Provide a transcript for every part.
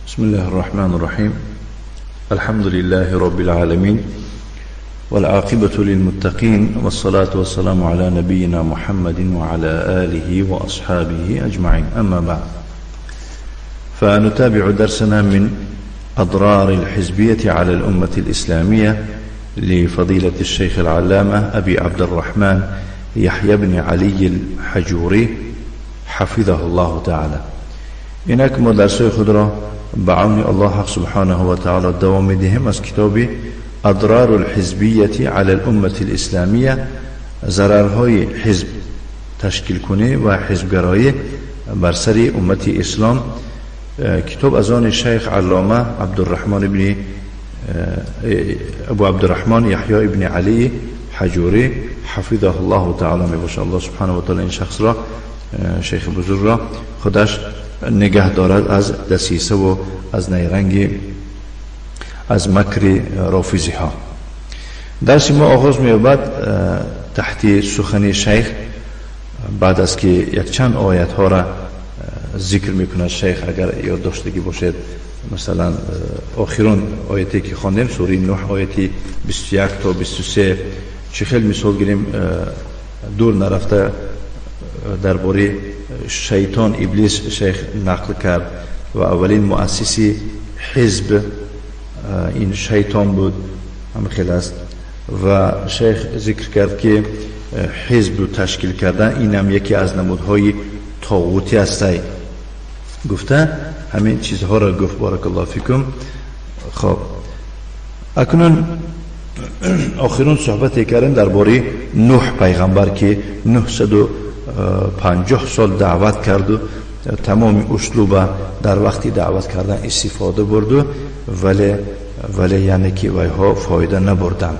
بسم الله الرحمن الرحيم. الحمد لله رب العالمين، والعاقبة للمتقين، والصلاة والسلام على نبينا محمد وعلى آله وأصحابه أجمعين. أما بعد، فنتابع درسنا من أضرار الحزبية على الأمة الإسلامية لفضيلة الشيخ العلامة أبي عبد الرحمن يحيى بن علي الحجوري حفظه الله تعالى. اینک ما درس‌های خود را به عون الله حق سبحانه و تعالی دوام می‌دهیم از کتاب اضرار الحزبیة علی الامة الاسلامیه، ضررهای حزب تشکیل کنی و حزبگرایی بر سر امت اسلام. کتاب از آن شیخ علامه عبدالرحمن ابن ابو عبدالرحمن یحیی ابن علی حجوری حفظه الله تعالی می باشه. الله سبحانه و تعالی این شخص را، شیخ بزرگ را، خودش نگه دارد از دسیسه و از نیرنگ، از مکر رافضی ها. درس ما آغاز می یابد تحت سخن شیخ، بعد از که یک چند آیت ها را ذکر میکند شیخ. اگر یاد داشتگی باشد، مثلا آخرون آیتی که خواندیم، سوره نوح آیتی 21 تا 23، چه خیلی مثال گیریم دور نرفته درباره شیطان ابلیس شیخ نقل کرد و اولین مؤسس حزب این شیطان بود، هم خیلی است. و شیخ ذکر کرد که حزب تشکیل کردن این هم یکی از نمودهای طاغوتی است. گفته همین چیزها را گفت. بارک الله فیکم. خب، اکنون آخرون صحبت کردیم درباره نوح پیغمبر که 950 سال دعوت کرد و تمام اسلوب در وقتی دعوت کردن استفاده برد، ولی یعنی که ویها فایده نبردن.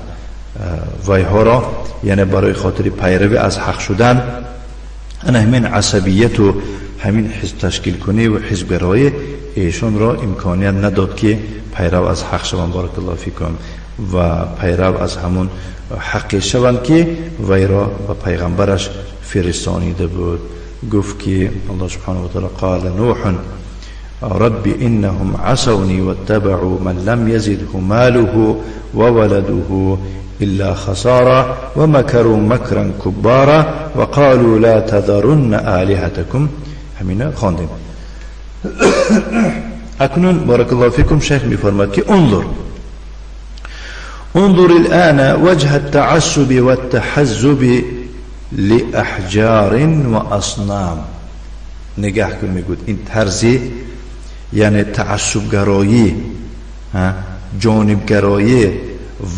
ویها را یعنی برای خاطر پیروی از حق شدن، انا همین عصبیت و همین حزب تشکیل کنی و حزب گرایی ایشان را امکانیت نداد که پیرو از حق شوند. بارک الله فیکم. و پیرو از همون حق شوند که وی را به پیغمبرش فرستانیده بود. گفت که الله سبحانه و تعالی: قال نوح رب إنهم عصوني واتبعوا من لم يزده ماله وولده إلا خسارا ومكروا مكرا كبارا وقالوا لا تذرن آلهتكم. همینه خواندیم. اکنون بارک الله فیکم شیخ میفرماد که انظر انظر الآن وجه التعصب والتحزب لأحجار وأصنام. نگاه کن، میگود این طرزی یعنی تعصبگرایی، جانبگرایی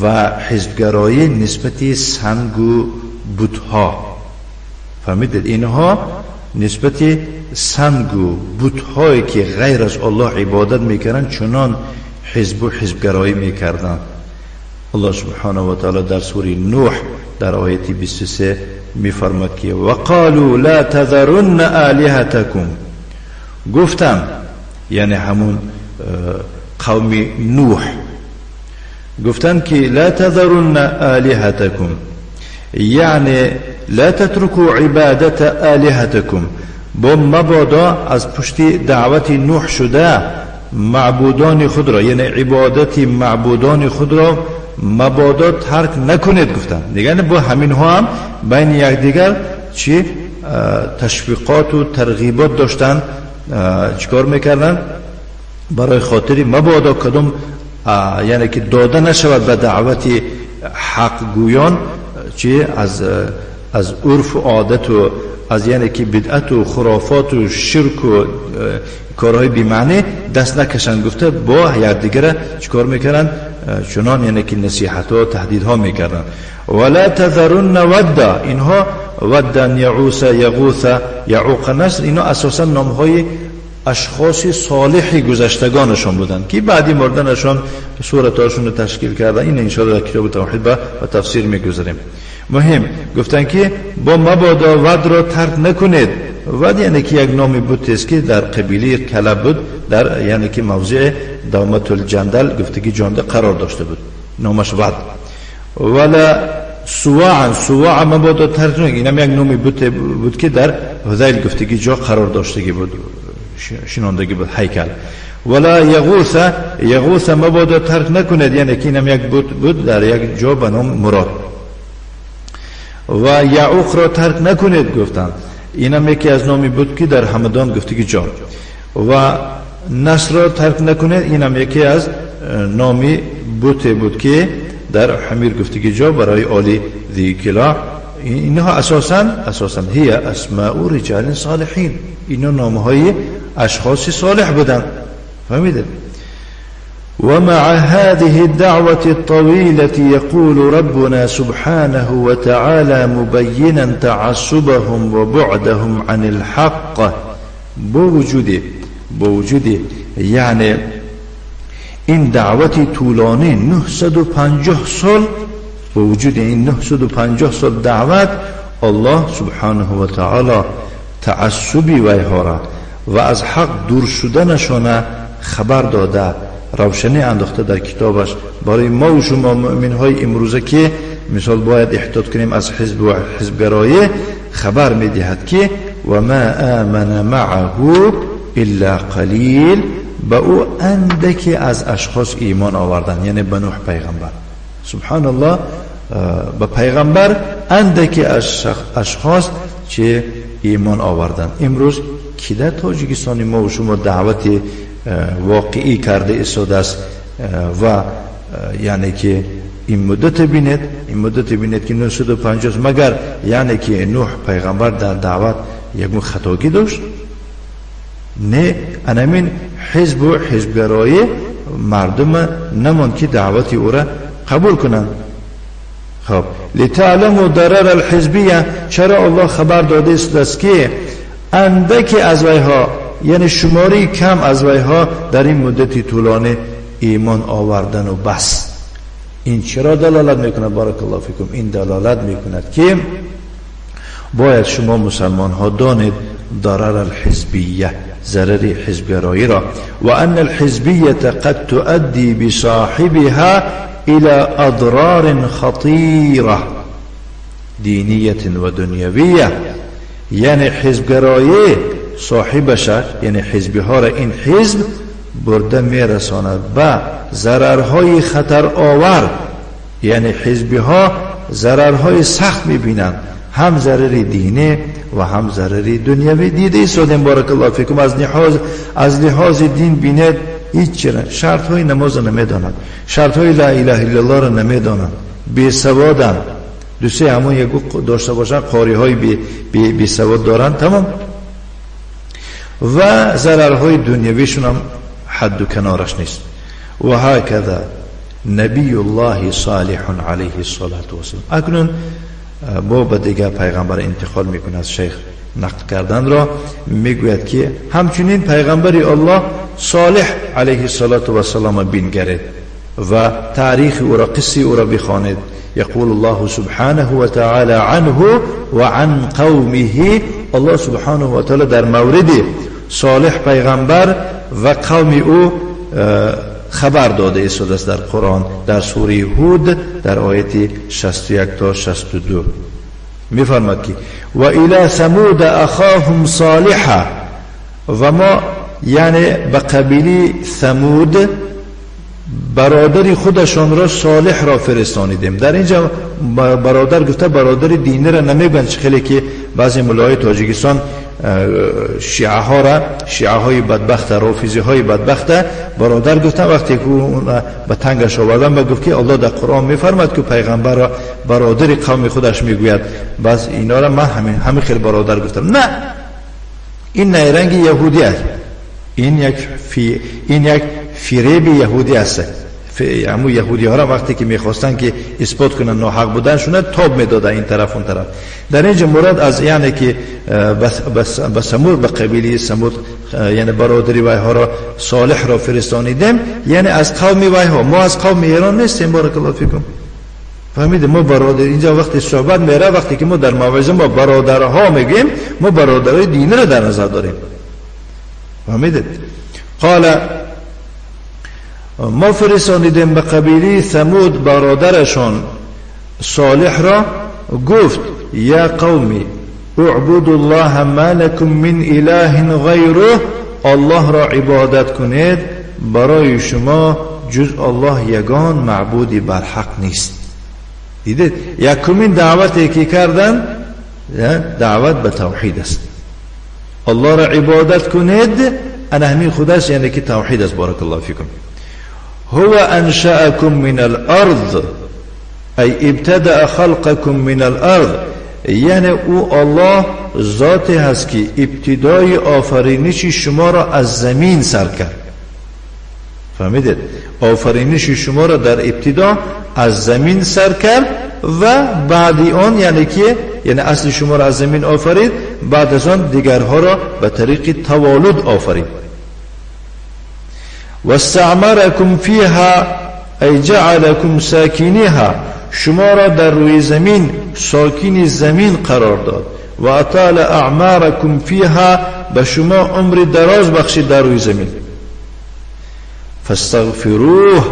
و حزبگرایی نسبت سنگ و بتها. فهمیدید؟ اینها نسبت سنگ و بتهایی که غیر از الله عبادت میکردن چنان حزب و حزبگرایی میکردن. الله سبحانه و تعالی در سوره نوح در آیت 23 میفرماد که وقالوا لا تذرن آلهتكم. گفتن، یعنی همون قوم نوح گفتن که لا تذرن آلهتكم، یعنی لا تتركوا عبادة آلهتكم. با مبادا از پشت دعوت نوح شده معبودان خود را، یعنی عبادت معبودان خود را مبادا ترک نکنید گفتن. دیگه با همین ها هم بین یکدیگر چی تشویقات و ترغیبات داشتن. چیکار میکردن؟ برای خاطر مبادا کدوم یعنی که داده نشود به دعوت حق گویان، چی از عرف و عادت و از یعنی که بدعت و خرافات و شرک و کارهای بی‌معنی دست نکشند گفته با یکدیگر چیکار میکردن؟ چنان یعنی که نصیحت ها و تهدیدها میکردن. ولا تذرن ودا. اینها ودا، یعوس، یغوث، یعوق، نسر، اینا اساسا نامهای اشخاص صالح گذشتگانشان بودند که بعدی مردنشان صورتاشون رو تشکیل کردن. این انشاءالله در کتاب توحید با تفسیر میگذاریم. مهم گفتن که با مبادا ود را ترک نکنید. ود یعنی که یک نام بود است که در قبیله کلب بود، در یعنی که موضع دومة الجندل گفتگی جانده قرار داشته بود، نامش ود. ولا سواعا، سواع مبادا ترک نکنید. اینم یک نام بود که در هذیل گفتگی جا قرار داشتگی بود. шинондагӣ буд ҳайкал. Вала яғуса, яғуса мабодо тарк накунед, яъне ки инам як бут буд дар як ҷо ба ном Мурод. Ва Яуқро тарк накунед, гуфтанд, инам яке аз номи буд ки дар Ҳамадон гуфтагӣ ҷо. Ва Насрро тарк накунед, инам яке аз номи буте буд ки дар Ҳамир гуфтагӣ ҷо барои оли Зикила. Инҳо асосан ҳия асмаъу риҷалин солиҳин, инҳо номҳои ашхоси солиҳ буданд. فهمید؟ ومع هذه الدعوة الطويلة يقول ربنا سبحانه وتعالى مبينا تعصبهم وبعدهم عن الحق. با وجود یعنی این دعوت طولانی 950 سال، با وجود این 950 سال دعوت، الله سبحانه و تعالی تعصبی ویها را و از حق دور شدنشان خبر داده، روشنی انداخته در کتابش برای ما و شما مؤمن های امروزه که مثال باید احتیاط کنیم از حزب و حزبگرایی، خبر میدهد که و ما آمن معه الا قلیل، به او اندکی از اشخاص ایمان آوردن، یعنی به نوح پیغمبر. سبحان الله، به پیغمبر اندکی از اشخاص چه ایمان آوردن. امروز کی در تاجیکستان ما و شما دعوت واقعی کرده ایستاده است؟ و یعنی که این مدت بینید، این مدت بینید که 950، مگر یعنی که نوح پیغمبر در دعوت یک خطاگی داشت؟ نه، انمین حزب و حزبگرایی مردم نماند که دعوت او را قبول کنند. خب، لتعلموا ضرر الحزبیه. چرا الله خبر داده است که اندکی از ویها، یعنی شماری کم از ویها در این مدت طولانی ایمان آوردن و بس؟ این چرا دلالت میکند؟ بارک الله فیکم، این دلالت میکند که باید شما مسلمان ها دانید ضرر الحزبیه، ضرر حزبگرایی را، و ان الحزبیه قد تؤدی بصاحبها الى اضرار خطیره دینیه و دنیویه. یعنی حزبگرایی صاحبش، یعنی حزبی ها را این حزب برده میرساند به ضررهای خطر آور، یعنی حزبی ها ضررهای سخت میبینند، هم ضرر دینی و هم ضرر دنیوی. دیده ایستادیم، بارک الله فیکم، از لحاظ دین بینید، هیچ چرا شرط های نماز نمیدانند، شرط های لا اله الا الله را نمیدانند، بی سوادند، دو سه همون یک داشته باشن، قاری های بی سواد دارند، تمام. و ضررهای دنیویشون هم حد و کنارش نیست. و هكذا نبی الله صالح علیه الصلاة والسلام. اکنون با به دیگر پیغمبر انتقال میکنه از شیخ نقل کردن را، میگوید که همچنین پیغمبر الله صالح علیه الصلاة والسلام بینگرید و تاریخ او را، قصه او را بخوانید. يقول الله سبحانه وتعالى عنه وعن قومه، الله سبحانه وتعالى در مورد صالح پیغمبر و قوم او خبر داده است در قرآن، در سوره هود در آیت 61 تا 62 میفرماد که و الى ثمود اخاهم صالحا، و ما یعنی به قبیله ثمود برادر خودشان را صالح را فرستانیدیم. در اینجا برادر گفته، برادر دینی را نمیگن، خیلی که بعضی ملای تاجیکستان شیعه ها را، شیعه های بدبخت، رافضی های بدبخت برادر گفتن. وقتی که به تنگش آوردن و گفت که الله در قرآن میفرماد که پیغمبر را برادر قوم خودش میگوید، بس اینا را من همین خیلی برادر گفتم. نه، این نیرنگ یهودی است، این یک فریب یهودی است. همون یهودی ها را وقتی که میخواستن که اثبات کنن ناحق بودنشون، تاب میدادن این طرف اون طرف. در اینجا مراد از یعنی که به ثمود، به قبیله ثمود، یعنی برادری وی ها را صالح را فرستانیدیم، یعنی از قوم وی ها. ما از قوم ایران نیستیم، بارک الله فیکم. فهمیده؟ ما برادر، اینجا وقتی صحبت میره، وقتی که ما در موعظه ما برادرها میگیم، ما برادرای دینی را در نظر داریم. فهمیده؟ قال ما فرستانیدیم به قبیله ثمود برادرشان صالح را، گفت یا قومی اعبدوا الله ما لكم من اله غیره. الله را عبادت کنید، برای شما جز الله یگان معبودی برحق نیست. دیدید یکمین دعوتی که کردن دعوت به توحید است. الله را عبادت کنید، انا همین خودش یعنی که توحید است. بارک الله فیکم. هو انشأکم من الارض ای ابتدأ خلقکم من الارض، یعنی او الله ذاتی هست که ابتدای آفرینش شما را از زمین سر کرد. فهمیدید؟ آفرینش شما را در ابتدا از زمین سر کرد و بعد آن یعنی که یعنی اصل شما را از زمین آفرید، بعد از آن دیگرها را به طریق توالد آفرید. واستعمرکم فیها ای جعلکم ساکنیها، شما را در روی زمین ساکن زمین قرار داد. و اطال اعمارکم فیها، به شما عمر دراز بخشید در روی زمین. فاستغفروه،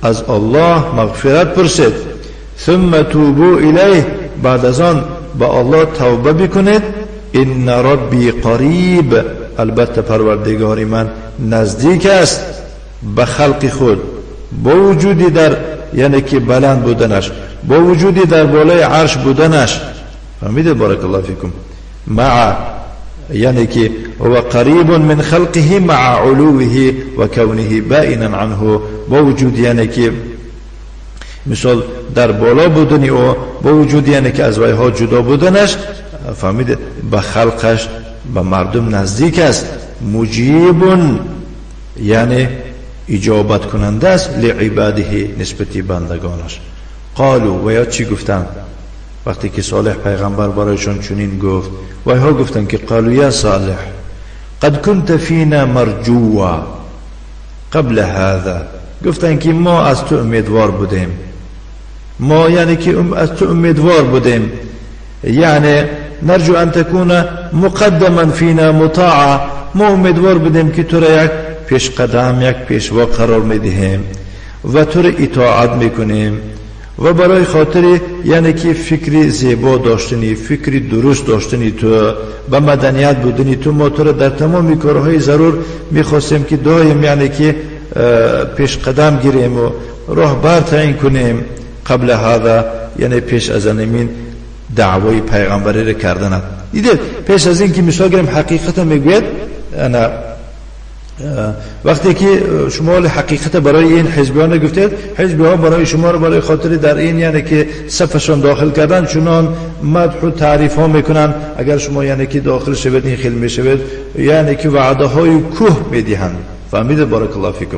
از الله مغفرت پرسید. ثم توبوا الیه، بعد از آن به الله توبه بکنید. ان ربی قریب، البته پروردگار من نزدیک است به خلق خود، با وجودی در یعنی که بلند بودنش، با وجودی در بالای عرش بودنش. فهمیده؟ بارک الله فیکم. مع یعنی که هو قریب من خلقه مع علوه و کونه بائنا عنه، با وجود یعنی که مثال در بالا بودن او، با وجود یعنی که از ویها جدا بودنش، فهمیده؟ به خلقش به مردم نزدیک است. مجیب یعنی اجابت کننده است لعباده، نسبتی بندگانش. قالوا، و یا چی گفتند وقتی که صالح پیغمبر برایشان چنین گفت؟ و ها گفتند که قالوا یا صالح قد كنت فینا مرجوا قبل هذا، گفتند که ما از تو امیدوار بودیم، ما یعنی که از تو امیدوار بودیم، یعنی نرجو ان تكون مقدما فینا مطاعا، ما امیدوار بودیم که تو را یک پیش قدم، یک پیشوا قرار میدهیم و تو را اطاعت میکنیم و برای خاطر یعنی که فکر زیبا داشتنی، فکر درست داشتنی تو، به مدنیت بودنی تو، ما تو را در تمام کارهای ضرور میخواستیم که دایم یعنی که پیش قدم گیریم و راهبر تعیین کنیم. قبل هذا یعنی پیش از این دعوای پیغمبری را کردن. دیدید پیش از این که مثال گیریم حقیقت میگوید، انا وقتی که شما حقیقت برای این حزبیان گفتید، حزبی ها برای شما رو برای خاطر در این یعنی که صفشان داخل کردن چنان مدح و تعریف ها میکنن، اگر شما یعنی که داخل شوید این خیل میشوید، یعنی که وعده های کوه میدهند. فهمیده؟ بارک الله فیکم.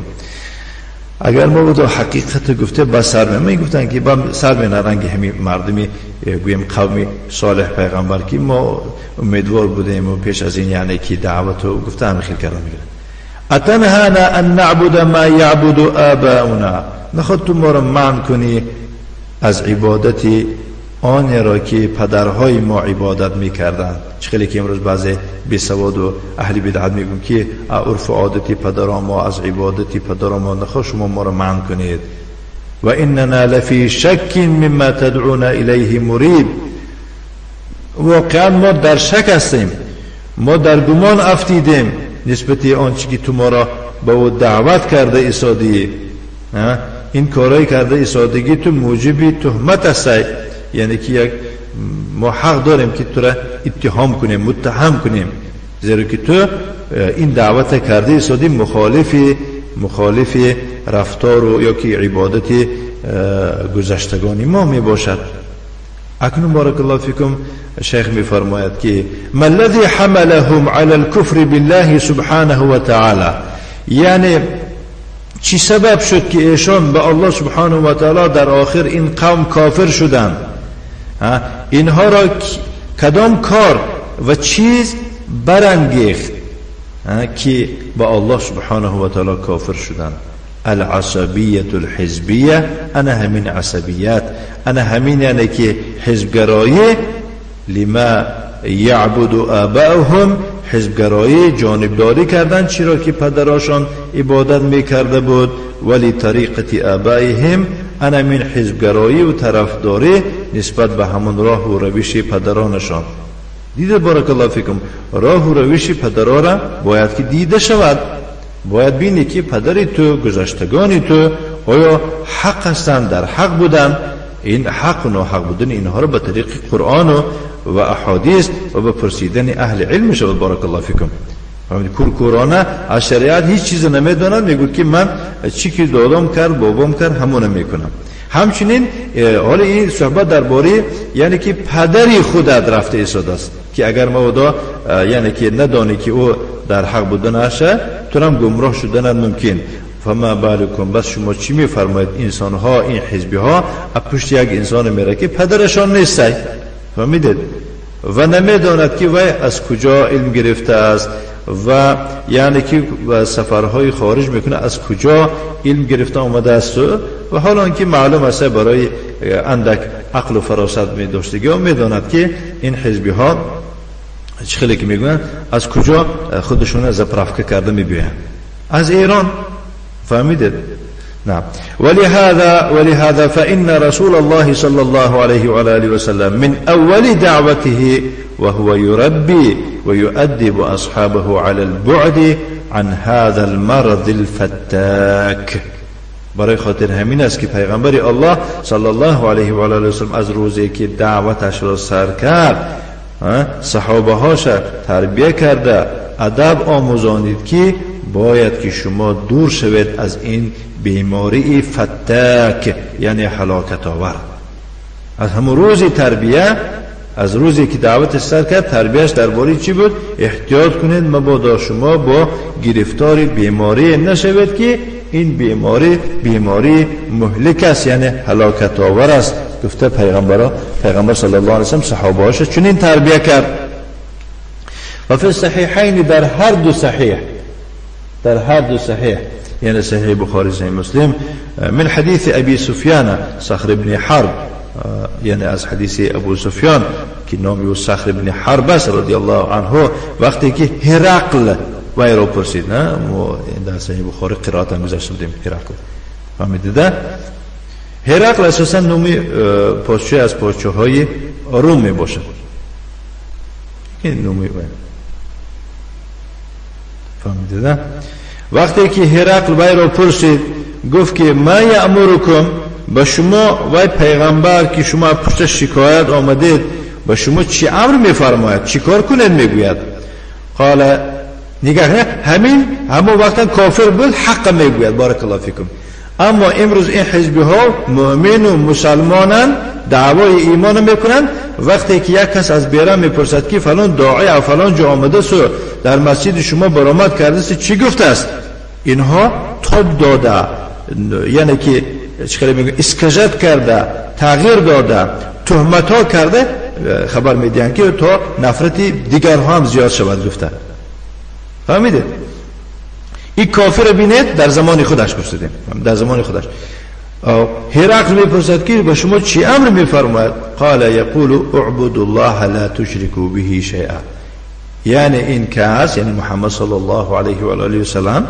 اگر ما بود حقیقت گفته با سر می گفتن که با سر می نرنگ همین مردمی گویم قومی صالح پیغمبر که ما امیدوار بودیم و پیش از این یعنی که دعوت و گفته همین خیل کردن میگیرن. اتنهانا ان نعبد ما یعبد آباؤنا، نخواد تو ما را منع کنی از عبادت آن را که پدرهای ما عبادت میکردند. چه خیلی که امروز بعضی بیسواد و اهل بدعت میگن که عرف و عادت پدران ما، از عبادت پدران ما، نخواد شما ما را منع کنید. و اننا لفی شک مما تدعون الیه مریب، واقعا ما در شک هستیم، ما در گمان افتیدیم نسبت آنچه که تو ما را به او دعوت کرده ایسادی، این کارهای کرده ایسادگی تو موجب تهمت است، یعنی که یک ما حق داریم که تو را اتهام کنیم، متهم کنیم، زیرا که تو این دعوت کرده ایسادی مخالف رفتار و یا که عبادت گذشتگان ما می باشد. اکنون بارک الله فیکم شیخ می فرماید که ما الذی حملهم علی الكفر بالله سبحانه و تعالی، یعنی چی سبب شد که ایشان به الله سبحانه و تعالی در آخر این قوم کافر شدند؟ اینها را کدام کار و چیز برانگیخت که به الله سبحانه و تعالی کافر شدند؟ العصبیت الحزبیه، انا همین عصبیت، انا همین یعنی که حزبگرایی، لما یعبد آباؤهم، حزبگرایی جانبداری کردن چرا که پدراشان عبادت میکرده بود، ولی طریقت آبائهم، انا من حزبگرایی و طرفداری نسبت به همون راه و روش پدرانشان. Дида, баракаллоҳу фикум, роҳу равиши падарора бояд ки дида шавад. Бояд бинӣ ки падари ту, гузаштагони ту оё ҳақ ҳастанд, дар ҳақ буданд. Ин ҳақу ноҳақ будани инҳоро ба тариқи Қуръону ва аҳодис ва ба пурсидани аҳли илм мешавад, баракаллоҳу фикум. Куркурона аз шариат ҳеҷ чизе намедонад, мегӯяд ки ман чӣ ки додам кард, бобом кард, ҳамона мекунам. Ҳамчунин ҳоли ин суҳбат дар бораи, яъне ки падари худат рафта истодааст, ки агар мабодо, яъне ки надонӣ ки ӯ дар ҳақ буданаша, турам гумроҳ шуданат мумкин. Фама балукум, бас шумо чӣ мефармоед? Инсонҳо, ин ҳизбиҳо аз пушти як инсоне мера ки падарашон нестай, фаҳмидед, ва намедонад ки вай аз куҷо илм гирифтааст ва яъне ки сафарҳои хориҷ мекунад, аз куҷо илм гирифта омадааст. Ва ҳоло он ки маълум аст, барои андак ақлу фаросат медоштагиҳо медонад ки ин ҳизбиҳо чӣ хеле ки мегӯянд, аз куҷо худашона заправка карда мебиёянд, аз Эрон, фаҳмидед? نعم. ولهذا فإن رسول الله صلى الله عليه وعلى آله وسلم من أول دعوته وهو يربي ويؤدب أصحابه على البعد عن هذا المرض الفتاك. برای خاطر همین است که پیغمبر الله صلی الله علیه و آله و سلم از روزی که دعوتش را سر کرد، صحابه هاش تربیه کرده، ادب آموزانید که باید که شما دور شوید از این بیماری فتاک، یعنی هلاکت آور. از همون روز تربیه، از روزی که دعوت سر کرد، تربیهش درباره چی بود؟ احتیاط کنید مبادا شما با گرفتار بیماری نشوید که این بیماری بیماری مهلک است، یعنی هلاکت آور است. گفته پیغمبر صلی الله علیه وسلم صحابه هاش چنین تربیه کرد. و فی الصحیحین، در هر دو صحیح، در هر دو صحیح، یعنی صحیح بخاری، صحیح مسلم، من حدیث ابی سفیان صخر بن حرب، یعنی از حدیث ابو سفیان که نام او صخر بن حرب است، رضی الله عنه، وقتی که هرقل وی را پرسید، نه ما در صحیح بخاری قرائت هم گذاشته بودیم. هرقل، فهمیدید؟ هرقل اساسا نومی پادشاه از پادشاه های روم می باشد که نومی، فهمیدید؟ نه؟ وقتی که هرقل وی را پرسید، گفت که ما یأمرکم، به شما وی پیغمبر که شما پشت شکایت آمدید، به شما چی امر میفرماید، چی کار کنید میگوید؟ قال، نگاه، همین همون وقتا کافر بود، حق میگوید، بارک الله فیکم. اما امروز این حزبی ها مؤمن و مسلمانن، دعوای ایمان میکنن. وقتی که یک کس از بیرون میپرسد که فلان داعی فلان جا آمده سو در مسجد شما برآمد کرده است، چی گفته است، اینها تاب داده، یعنی که چه میگه، искажать کرده، تغییر داده، تهمت ها کرده، خبر میدهند که تا نفرت دیگرها هم زیاد شود گفته. فهمیدید؟ این کافر بینید، در زمان خودش گفتیم، در زمان خودش هرقل میپرسد که به شما چی امر میفرماید؟ قال یقول اعبدوا الله لا تشركوا به شیئا. یعنی این کس، یعنی محمد صلی الله علیه و آله و سلم،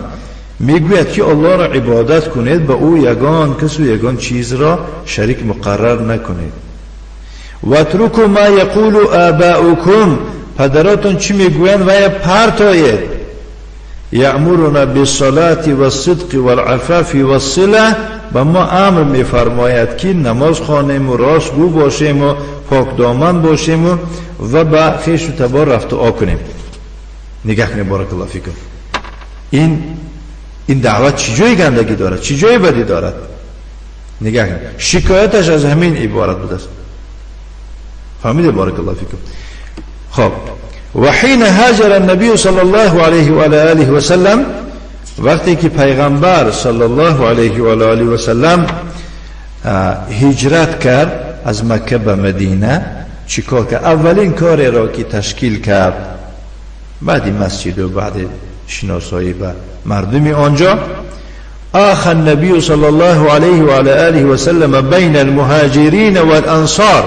میگوید که الله را عبادت کنید، به او یگان کس و یگان چیز را شریک مقرر نکنید. واترکوا ما یقول آباؤکم، پدراتون چی میگویند و پرتایید. یأمرنا بالصلاة والصدق والعفاف والصلة، به ما امر میفرماید که نماز خوانیم و راستگو باشیم و پاک دامن باشیم و به خویش و تبار رفت و آ کنیم. نگاه کنیم، بارک الله فیکم، این دعوت چی جای گندگی دارد، چی جای بدی دارد؟ نگاه کنیم، شکایتش از همین عبارت بوده است. فهمیده؟ بارک الله فیکم. خب، وحين هاجر النبي صلى الله عليه وعلى آله وسلم، وقتی که پیغمبر صلی الله علیه و آله و سلم هجرت کرد از مکه به مدینه، چیکار کرد؟ اولین کاری را که تشکیل کرد بعد مسجد و بعد شناسایی به مردمی آنجا، آخى النبي صلى الله عليه وعلى آله وسلم بين المهاجرين والأنصار،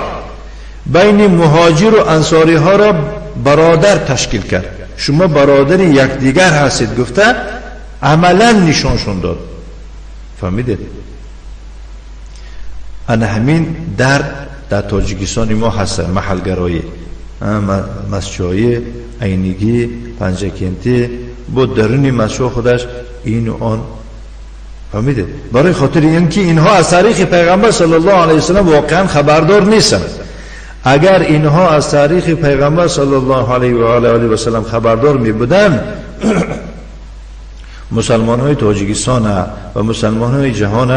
بین مهاجر و انصاری ها را برادر تشکیل کرد. شما برادر یکدیگر هستید گفته، عملا نشانشون داد. فهمیدید؟ انا همین در تاجیکستان ما هست محلگرایی. Мастчоӣ, Айнигӣ, Панҷакентӣ, бо даруни Мастчоҳ худаш ин ва он. Фаҳмидед? Барои хотири ин ки инҳо аз таърихи пайғамбар саллаллоҳу алайҳи васаллам воқеан хабардор нестанд. Агар инҳо аз таърихи пайғамбар саллаллоҳу алайҳи ва олиҳи васаллам хабардор мебуданд, мусалмонҳои Тоҷикистон ва мусалмонҳои ҷаҳон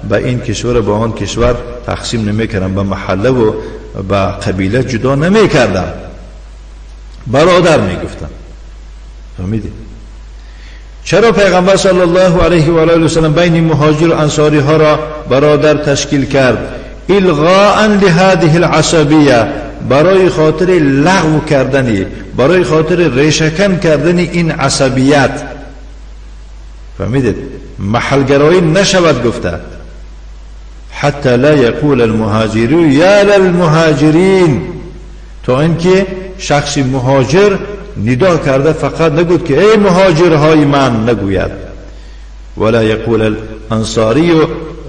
ба ин кишвар ва ба он кишвар тақсим намекарданд, ба маҳалла ва ба қабила ҷудо намекарданд, бародар мегуфтанд. Фаҳмидед? Чаро пайғамбар саллаллоҳу алайҳи ва олиҳи васаллам байни муҳоҷир ва ансориҳоро бародар ташкил кард? Илғоан лиҳадиҳи аласабия, барои хотири лағв кардани, барои хотири решакан кардани ин асабият. Фаҳмидед? Маҳалгароӣ нашавад гуфта. Ҳатта ла яқула алмуҳоҷиру я лалмуҳоҷирин, то инки шахси муҳоҷир нидо карда фақат нагӯд ки эй муҳоҷирҳои ман, нагӯяд. Вала яқула алансорию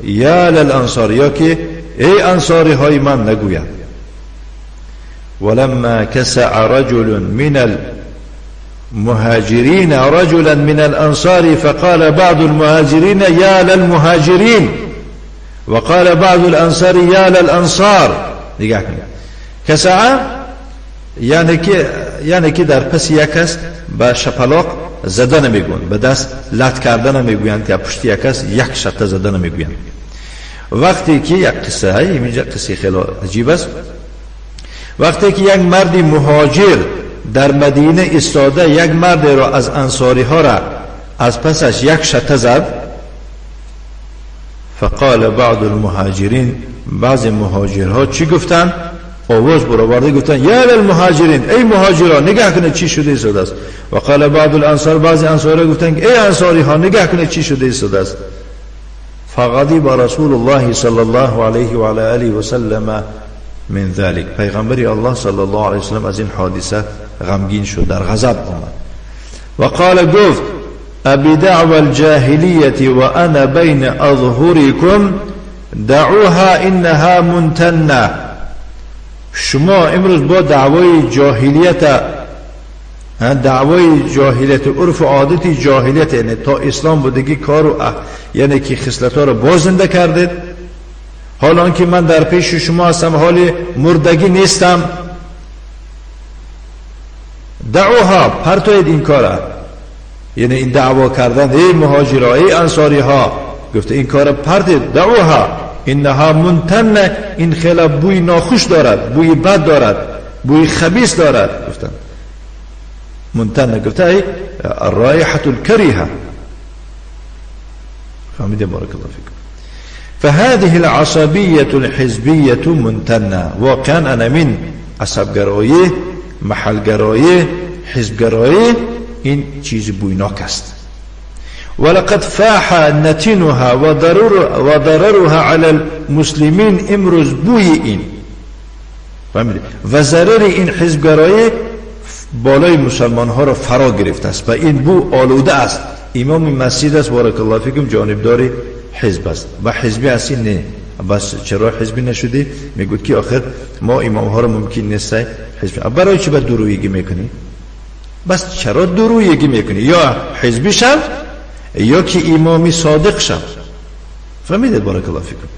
я лалансор, ё ки эй ансориҳои ман нагӯяд. ولما كسع رجل من المهاجرين رجلا من الأنصار فقال بعض المهاجرين يا للمهاجرين وقال بعض الأنصار يا للأنصار. نگاه کنید، کسع یعنی که در پس یک است به شپلاق زدن میگویند، به دست لط کردن میگویند، یا پشت یک است یک شطه زدن میگویند. وقتی که یک قصه های اینجا قصه خیلی عجیب است. وقتی که یک مرد مهاجر در مدینه ایستاده یک مرد را از انصاری ها را از پسش یک شطه زد، فقال بعض المهاجرین، بعض مهاجرها چی گفتن؟ آواز برآورده گفتن یا للمهاجرین، ای مهاجرها نگاه کنید چی شده ایستاده است. و قال بعض الانصار، بعضی انصاری گفتن ای انصاری ها نگاه کنید چی شده ایستاده است. فغضب رسول الله صلی الله علیه و علی آله و سلم من ذلك. پیغمبر الله صلی الله علیه و سلم از این حادثه غمگین شد، در غضب آمد. و قال، گفت ابی دعوى الجاهلیة و انا بین اظهرکم دعوها انها منتنه. شما امروز با دعوای جاهلیت، دعوای جاهلیت، عرف و عادت جاهلیت، یعنی تا اسلام بودگی کار و یعنی که خصلت ها رو باز زنده کردید، حال آنکه من در پیش شما هستم، حال مردگی نیستم. دعوها، پرتوید این کاره، یعنی این دعوا کردن، ای مهاجرها، ای انصاری ها، گفته این کار پرتید. دعوها انها منتنه، این خیلی بوی ناخوش دارد، بوی بد دارد، بوی خبیث دارد. گفتن منتنه، گفته ای الرائحة الكريهة. فهمیده؟ بارک الله فیکم. فهذه العصبية الحزبية منتنة. واقعا انا من عصبگرایی، محلگرایی، حزبگرایی این چیز بویناک است. ولقد فاح نتنها وضررها على المسلمين. امروز بوی این، فهمیدید، و ضرر این حزبگرایی بالای مسلمان ها را فرا گرفته است و این بو آلوده است. امام مسجد است بارک الله فیکم، جانبدار حزب است و حزبی هستی نه. بس چرا حزبی نشدی؟ میگوید که آخر ما امام ها را ممکن نیست حزبی. برای چی باید درویگی میکنی؟ بس چرا درویگی میکنی؟ یا حزبی شو یا که امامی صادق شو. فهمیدید؟ بارک الله فیکم.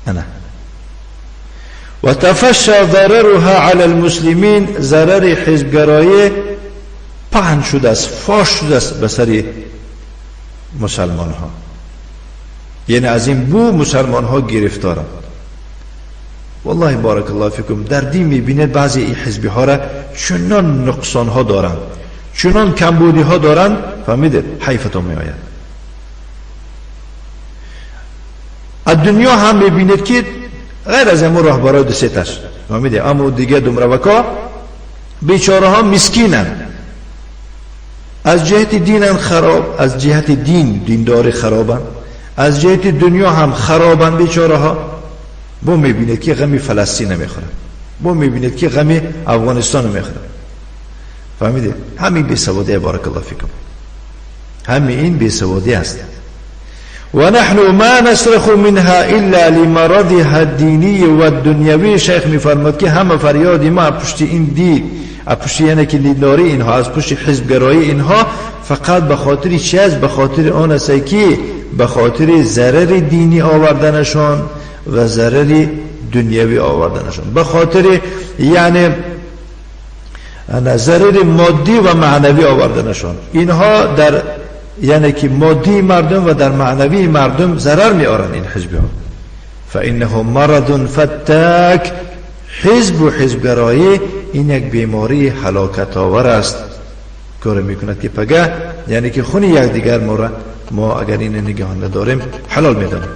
انا و تفشى ضررها على المسلمین. ضرر حزبگرایی پهن شده است، فاش شده است به سر مسلمان ها، یعنی از این بو مسلمان ها گرفتارند. والله بارک الله فیکم، در دین میبینید بعضی این حزبی ها را چنان نقصان ها دارند، چنان کمبودی ها دارند، فهمیدید، حیفتان میآید. از دنیا هم میبینید که غیر از امو راهبرای دو سه تاش، فهمیدید، اما دیگه دمروکا بیچاره ها مسکینن، از جهت دینن خراب، از جهت دین دیندار خرابن، از جهت دنیا هم خرابن بیچاره ها. با میبینید که غمی فلسطین نمیخورن، با میبینید که غمی افغانستان نمیخورن. فهمیدید؟ همین بیسوادی، بارک الله فیکم، همین این بیسوادی است. و نحن ما نصرخ منها الا لمرضها الدینی و الدنیوی. شیخ میفرماد که همه فریاد ما پشت این دید، پشت یعنی که دینداری اینها، از پشت حزبگرایی اینها، فقط به خاطر چی است؟ به خاطر آن است که به خاطر ضرر دینی آوردنشان و ضرر دنیوی آوردنشان، به خاطر یعنی ضرر مادی و معنوی آوردنشان. اینها در یعنی که مادی مردم و در معنوی مردم ضرر می آرند این حزب ها. فانه مرض فتاک. حزب و حزبگرایی این یک بیماری هلاکت آور است، کار میکند که پگه یعنی که خون یکدیگر ما را ما اگر این نگاه نداریم حلال میدانیم.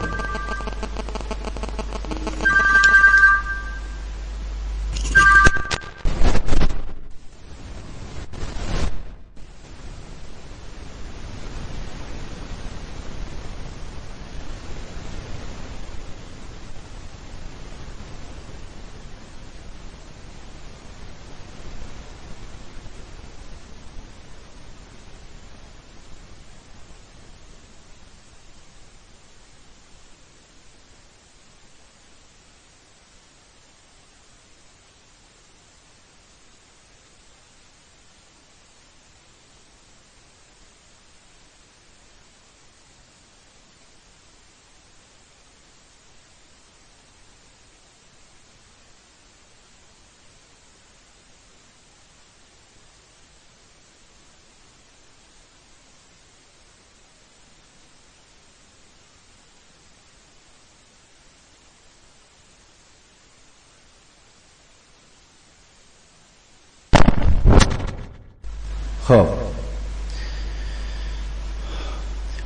خب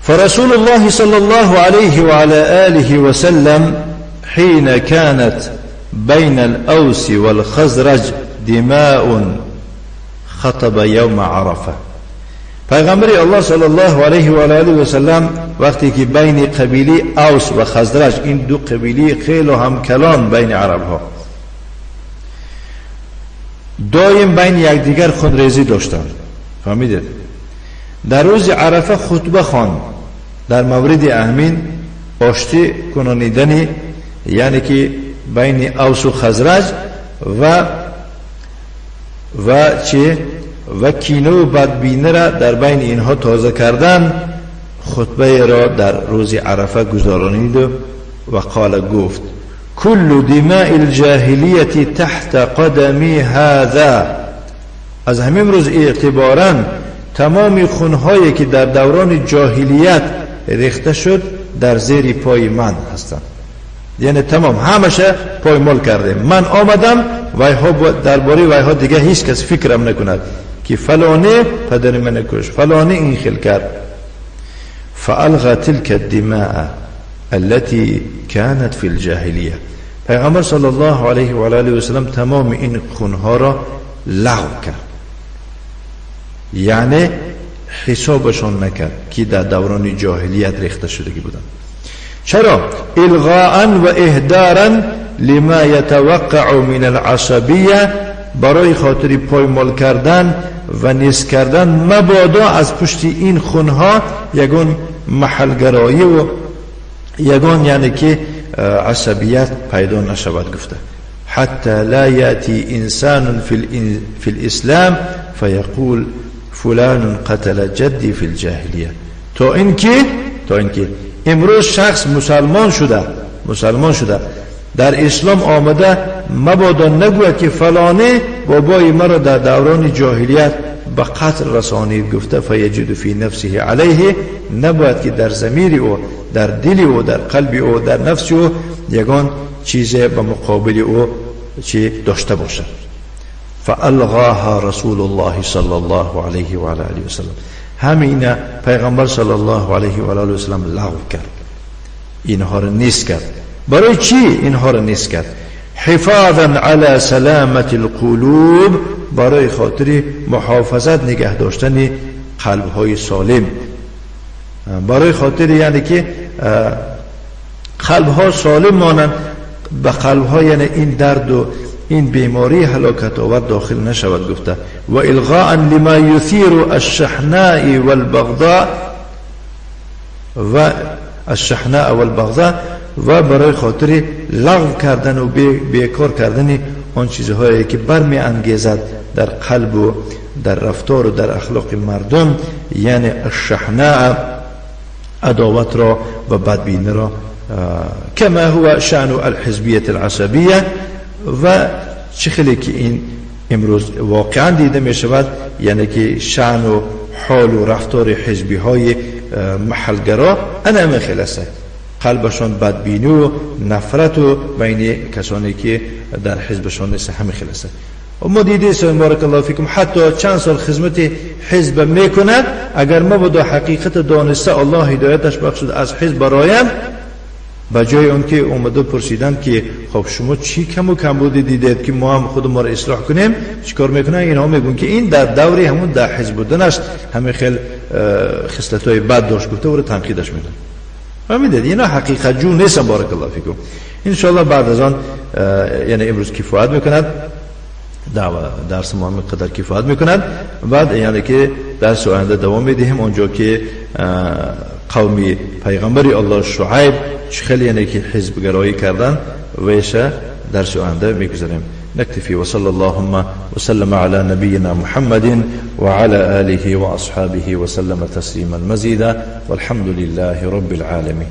فرسول الله صلى الله عليه وعلى آله وسلم حين كانت بين الأوس والخزرج دماء خطب يوم عرفة. پیغمبر الله صلی الله علیه و آله و سلم وقتی که بین قبیله اوس و خزرج، این دو قبیله خیلی هم کلان بین عرب ها، دایم بین یکدیگر خونریزی داشتند. فهمیدید؟ در روز عرفه خطبه خواند در مورد اهمین آشتی کنانیدن، یعنی که بین اوس و خزرج و چه و کینه و بدبینه را در بین اینها تازه کردن، خطبه را در روز عرفه گذارانید و قال گفت کل دماء الجاهلیت تحت قدمی هذا. از همین روز اعتباراً تمام خونهایی که در دوران جاهلیت ریخته شد در زیر پای من هستند، یعنی تمام همشه پایمال کرده. من آمدم وایها درباره وایها دیگه هیچ کس فکرم نکند که فلانه پدر من کش، فلانه این خل کرد. فالغى تلك الدماء التي كانت في الجاهلیه. پیغمبر صلی الله علیه و آله و سلم تمام این خونها را لغو کرد، یعنی حسابشان نکرد که در دوران جاهلیت ریخته شدگی بودند. چرا؟ الغاء و اهدارا لما يتوقع من العصبیه، برای خاطر پایمال کردن و نیست کردن مبادا از پشت این خونها یگان محلگرایی و یگان یعنی که عصبیت پیدا نشود. گفته حتی لا یأتی انسان فی الاسلام فیقول فلان قتل جدی فی الجاهلیه. تا اینکه امروز شخص مسلمان شده در اسلام آمده، مبادا نگوید که فلانه بابای مرا در دوران جاهلیت به قتل رسانید. گفته فیجد فی نفسه علیه، نباید که در ضمیر او، در دل او، در قلب او، در نفس او یگان چیز به مقابل او چی داشته باشد. فالغاها رسول الله صلی الله علیه و آله و سلم. همین پیغمبر صلی الله علیه و آله و سلم لغو کرد، اینها را نیست کرد. برای چی اینها را نیست کرد؟ حفاظا علی سلامت القلوب، برای خاطر محافظت نگه داشتن قلب های سالم، برای خاطر یعنی که قلب ها سالم مانند، به قلب ها یعنی این درد و این بیماری هلاکت آور داخل نشود. گفته و الغاء لما یثیر الشحناء والبغضاء، و الشحناء والبغضاء و برای خاطر لغو کردن و بیکار کردن آن چیزهایی که برمی انگیزد در قلب و در رفتار و در اخلاق مردم، یعنی الشحناء عداوت را و بدبینی را، کما هو شأن الحزبیة العصبیه. و چه خیلی که این امروز واقعا دیده می شود، یعنی که شأن و حال و رفتار حزبی های محلگرا انا همین خیلی است، قلبشان بدبینی و نفرت و بین کسانی که در حزبشان نیست همین خیلی است. و ما دیده سویم بارک الله فیکم حتی چند سال خدمت حزب میکند، اگر ما با حقیقت دانسته الله هدایتش بخشد از حزب برایم، به جای اون که اومده پرسیدن که خب شما چی کم و کمبودی دیدید که ما هم خود ما رو اصلاح کنیم، چیکار میکنن؟ اینها میگن که این در دوری همون در حزب بودنش همه خیلی خصلت های بد داشت، گفته و رو تنقیدش میدن. فهمیدید؟ اینا حقیقت جو نیستن بارک الله فیکم. ان شاء الله بعد از آن یعنی امروز کفایت میکند، درس ما هم قدر کفایت میکند. بعد یعنی که درس آینده دوام میدهیم اونجا که قومی پیغمبری الله شعیب خیلی یعنی که حزب گرایی کردن ویشه درس آینده میگذاریم. نكتفي وصلى اللهم وسلم على نبينا محمد وعلى آله وأصحابه وسلم تسليما مزيدا والحمد لله رب العالمين.